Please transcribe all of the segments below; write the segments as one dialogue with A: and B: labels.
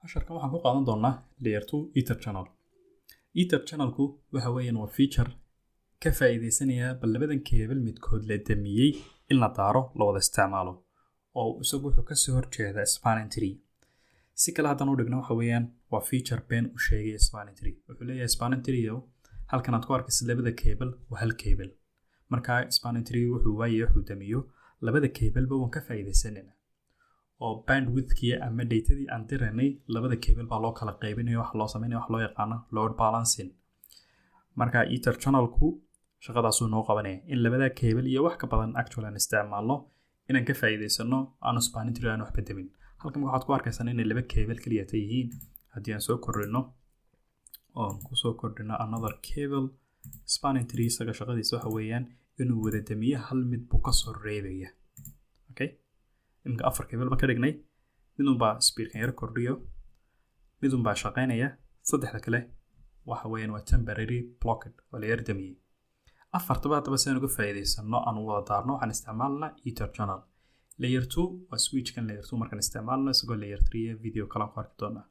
A: Casharkan waxaan ku qaadan doonaa Layer 2 Ether Channel. Ether Channelku waxa weeyaan waa feature ka faa'iideysanaya bal labadan cable midkood la damiyey in la daaro, la wada isticmaalo, oo isagu wuxuu kasoo horjeedaa spanning tree. Si kale haddaan u dhigno, waxa weeyaan waa feature been u sheegay spanning tree. Wuxuu leeyahay spanning tree halkan aad ku arkaysa labada cable waa hal cable. Marka spanning tree wuxuu waayay wuxuu damiyo labada cable-ba, waan ka faa'iideysanayna oo bandwidthkii ama datadii aan diranay labada cable baa loo kala qaybinayo. Waxa loo sameynaya wax loo yaqaano load balancing. Marka ether channelku shaqadaasuu noo qabanaya, in labada cable iyo wax ka badan actual aan isticmaalno, inaan ka faa'iideysano, aanu spanning tree aan waxba damin. Halkan waxaad ku arkaysaa inay laba cable kaliya ta yihiin. Haddii aan soo kordhino oon kusoo kordhino another cable, spanning tree isaga shaqadiisa waxa weeyaan inuu wada damiyo, hal mid buu kasoo reebaya. Okay, iminka afar cable ba ka dhignay, midunbaa speedkan yar kordhiyo, midunbaa shaqaynaya, saddexda kale waxa weeyaan waa temporary blocked, waa la yar damiyey. Afartaba haddaba si aan uga faa'iideysano, aan u wada daarno, waxaan isticmaalnaa ether channel layer 2. Waa switchkan layer 2 markaan isticmaalno, isagoo layer 3 video kalaan ku arki doonaa.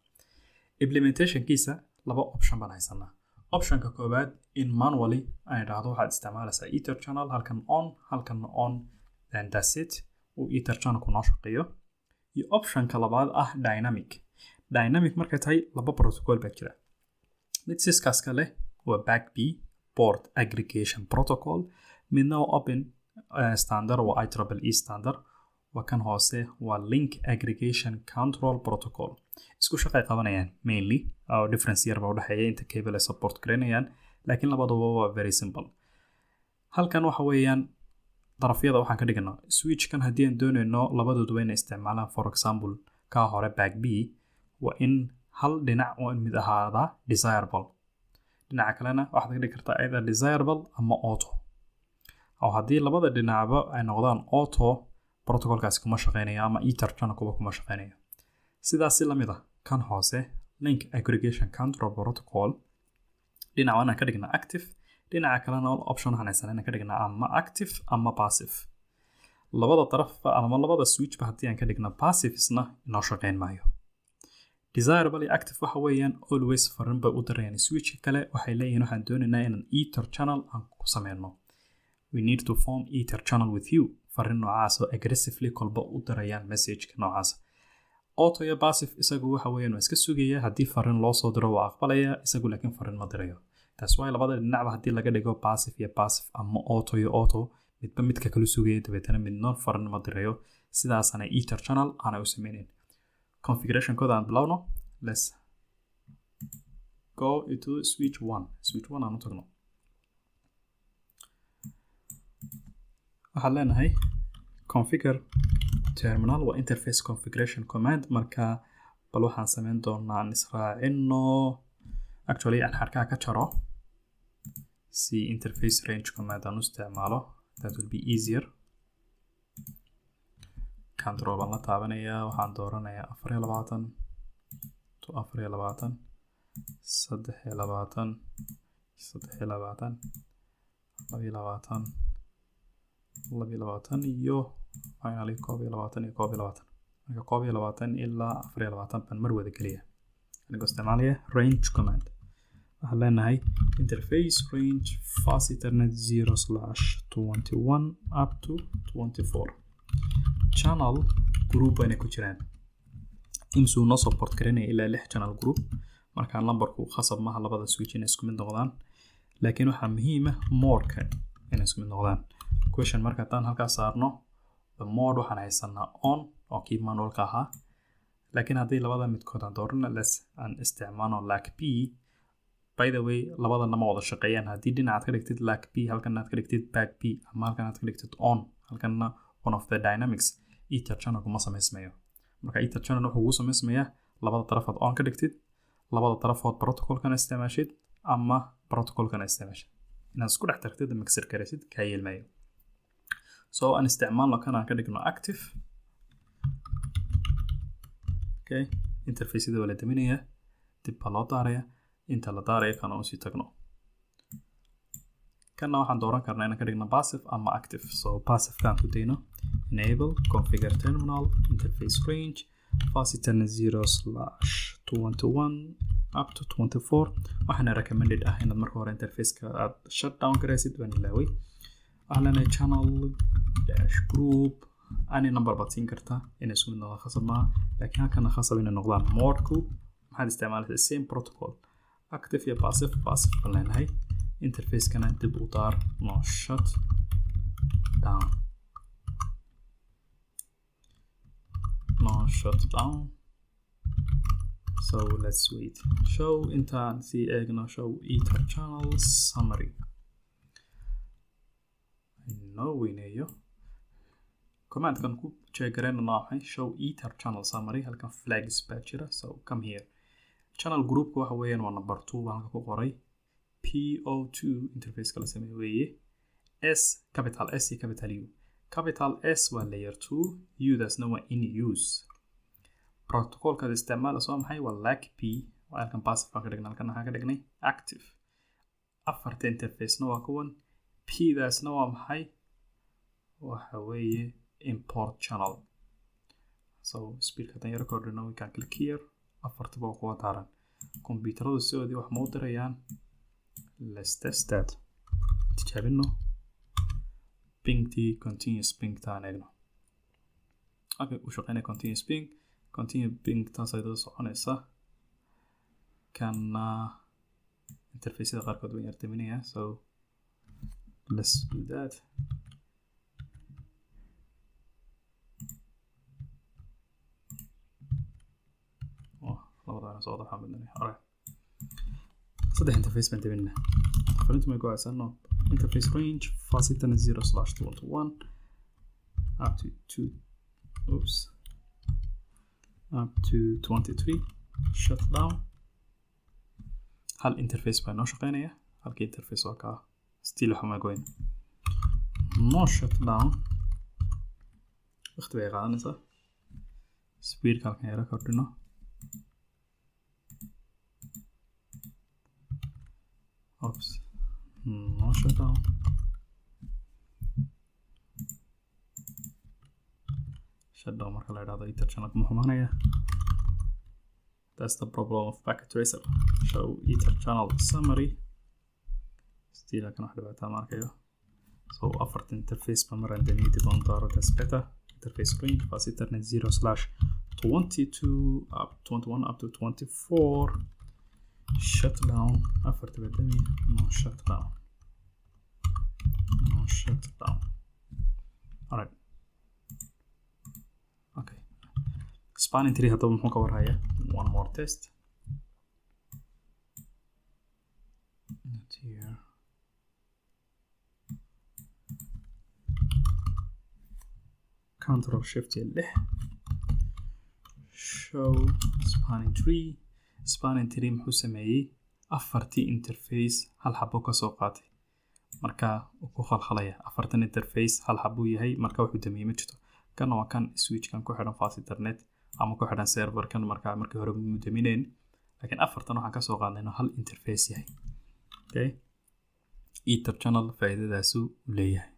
A: Implementationkiisa laba option baan haysanaa. Optionka koowaad, in manually aan idhaahdo waxaad isticmaalaysaa ether channel, halkan on, halkan on, then that's it, uu ether channelku noo shaqeeyo. Iyo optionka labaad ah dynamic. Dynamic markay tahay, laba protocol baa jira. Mid Ciscoska leh waa PAgP, port aggregation protocol, midna waa open standard, waa IEEE standard, waa kan hoose, waa link aggregation control protocol. Isku shaqay qabanayaan mainly, oo difference yar baa udhexeeya inta cable ay support gareynayaan, laakiin labaduba waa very simple. Halkan waxa weeyaan darafyada waxaan ka dhiganaa switchkan. Haddii aan doonayno labadooduba inay isticmaalaan, for example kaa hore PAgP, waa in hal dhinac waa in mid ahaadaa desirable, dhinaca kalena waxaad ka dhigi kartaa either desirable ama auto. Oo haddii labada dhinacba ay noqdaan auto, protocolkaasi kuma shaqeynayo ama ether channelkuba kuma shaqeynayo. Sidaas si lamid ah kan hoose, link aggregation control protocol, dhinac waa inaan ka dhignaa active, dhinaca kalena option waxaan haysanaa inaan ka dhignaa ama active ama passive. Labada darafba ama labada switchba haddii aan ka dhigna passive, isna inoo shaqeyn maayo. Desirable iyo active waxa weeyaan always farin bay u dirayaan switchka kale. Waxay leeyihiin waxaan doonaynaa inaan ether channel aan ku sameyno, we need to form ether channel with you. Farin noocaas oo aggressively kolba u dirayaan messageka noocaas. Auto iyo passive isagu waxa weeyaan waa iska sugaya, haddii farin loo soo diro waa aqbalaya isagu, laakiin farin ma dirayo. Taas waay labada dhinacba haddii laga dhigo passive iyo passive ama auto iyo auto, midba midka kala sugaya, dabeetana midna farin ma dirayo. Sidaasana ether channel aanay u sameyneyn. Configurationkooda aan bilowno. Let's go into switch one. Switch one aan u tagno. Waxaan leenahay configure terminal, waa interface configuration command. Marka bal waxaan sameyn doonaa aan israacino, actually aan xarkaha ka jaro si interface range command aan u isticmaalo. That will be easier. Control baan la taabanayaa, waxaan dooranayaa 24 to 24, 23, 23, 22, 22 iyo finally 21 iyo 21. Marka 21 ilaa 24 baan mar wada geliya anigoo isticmaalaya range command. Waxaan leenahay interface range fast ethernet 0/21 up to 24. Channel group bayna ku jiraan. Imsuu noo support gareynaya ilaa lix channel group. Markaa lambarku khasab maaha labada switch inay isku mid noqdaan, laakiin waxaa muhiim ah modeka inay isku mid noqdaan. Question: marka haddaan halkaas saarno the mode, waxaan haysanaa on oo kii manualka ahaa, laakiin haddii labada midkood aan doorano, les aan isticmaalno LACP. By the way, labadana ma wada shaqeeyaan. Haddii dhinacaad ka dhigtid LACP, halkan aad ka dhigtid PAgP, ama halkan aad ka dhigtid on, halkanna one of the dynamics, ether channel kuma samaysmayo. Marka ether channel wuxuu kugu samaysmayaa labada darafood on ka dhigtid, labada darafood protocolkana isticmaashid ama protocolkana isticmaashid. Inaad isku dhex tartid, mixer garaysid, kaa yeelmayo. So aan isticmaalno kan, aan ka dhigno active. Okay, interfaceyada waa la daminayaa, dib baa loo daaraya. Inta la daaraya kana usii tagno. Kanna waxaan dooran karnaa inaan ka dhigno passive ama active. So passive-kaan ku dayno. Enable configure terminal interface range fast ethernet 0 slash 21 up to 24. Waxaana recommended ah inaad marka hore interfaceka aad shutdown garaysid. Waan ilaaway. Waxaan leenahay channel dash group, any number baad siin kartaa, inay isku mid noqdaan khasab maaha, laakiin halkana khasab inay noqdaan. Modeku maxaad isticmaalaysaa? Same protocol, active iyo passive. Passive baan leenahay. Interfacekana dib u daar, no shut down, no shut down. So let's wait. Show, intaan sii eegno, show ether channel summary inoo weyneeyo. Commandkan ku check gareyna maxay? Show ether channel summary. Halkan flags baa jira, so come here. Channel groupka waxa weeyaan waa number 2 baan halka ku qoray. PO2 interface kala sameey weeye. S, capital S iyo capital U. Capital S waa layer 2, U daasna waa in use. Protocolkaad isticmaalayso waa maxay? Waa LACP. Waa halkan passive baan ka dhignay, halkan waxaan ka dhignay active. Afarta interfacena waa kuwan. P daasna waa maxay? Waxa weeye import channel. So speedka haddaan yaro kordhino, we can click here. Afartaba waa kuwa daaran. Kombiyuutaradu sidoodii wax ma u dirayaan? Let's test that. Tijaabino pingtii, continuous ping taan eegno. Okay, u shaqeynaya continuous ping. Continue ping taas ayadoo soconaysa. Kana interfaceyada qaarkood waan yardaminayaa, so let's do that. Oh, labada ana soo waxaan badnay. Alright, saddex interface baan daminaa. Farintu may go-aysaa? No. Interface range fast ethernet 0/21 up to 2, oops, up to 23, shut down. Hal interface baa noo shaqeynaya. Halka interface waa kaa. Still waxa ma goyn. No shut down. Waqti bay qaadanaysaa. Speedka halkan yara kordhino. Oops, no shutdown. Shutdown marka la idhahdo, ether channel kuma xumaanaya. That's the problem of packet tracer. Show ether channel summary. Still halkan wax dhibaataa ma arkayo. So afarta interface ba maraan damiyay dib on daaro. That's better. Interface range fast ethernet 0/22 up 21 up to 24, shutdown. Afarta badami, no shutdown, no shutdown. Alright, okay. Spanning tree haddaba muxuu ka warhayaa? One more test. Not here. Control shift iyo lix. Show spanning tree. Spanning tree muxuu sameeyey? Afartii interface hal xabo ka soo qaatay. Marka uu ku khalkhalaya, afartan interface hal xabuu yahay. Marka wuxuu damiyey ma jirto. Kana waa kan switchkan ku xidhan fast ethernet ama ku xidhan serverkan. Marka markii hore mu damineen, laakiin afartan waxaan kasoo qaadnay inuu hal interface yahay. Okay, ether channel faa'iidadaasu leeyahay.